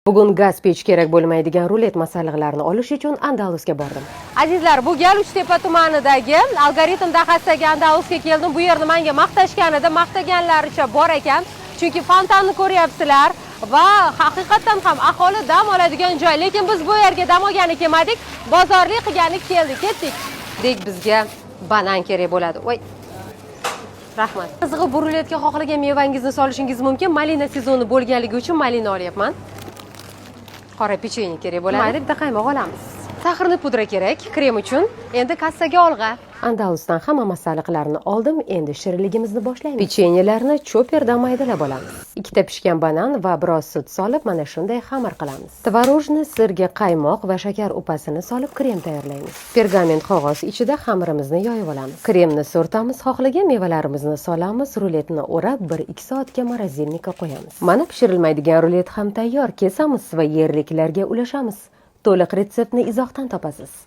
Bugun gaz pech kerak bo'lmaydigan rulet masalliqlarini olish uchun Andalusga bordim. Azizlar, bu gal Uchtepa tumanidagi Algoritm dahasidagi Andalusga keldim. Bu yerni menga maqtashgan edi, maqtaganlaricha bor ekan. Chunki fontanni ko'ryapsizlar va haqiqatdan ham aholi dam oladigan joy. Lekin biz bu yerga dam olgani kelmadik, bozorlik qilgani keldik, ketdik. Dek bizga banan kerak bo'ladi. Voy. Rahmat. Qizig'i, bu ruletga xohlagan mevangizni solishingiz mumkin. Malina sezoni bo'lganligi uchun malina olyapman. Qora pechenye kerak bo'ladi. Mayli, bitta qaymoq olamiz. Сахарный pudra kerak krem uchun. Endi kassaga olg'a. Andalusdan hamma masalliqlarni oldim. Endi shirinligimizni boshlaymiz. Pechenyelarni choperda maydalab olamiz. Ikkita pishgan banan va biroz sut solib, mana shunday xamir qilamiz. Творожный сыр ga qaymoq va shakar upasini solib krem tayyorlaymiz. Pergament qog'oz ichida xamirimizni yoyib olamiz. Kremni surtamiz, xohlagan mevalarimizni solamiz, ruletni o'rab 1-2 soatga морозильник ka qo'yamiz. Mana pishirilmaydigan rulet ham tayyor. Kesamiz va yerliklarga ulashamiz. To'liq retseptni izohdan topasiz.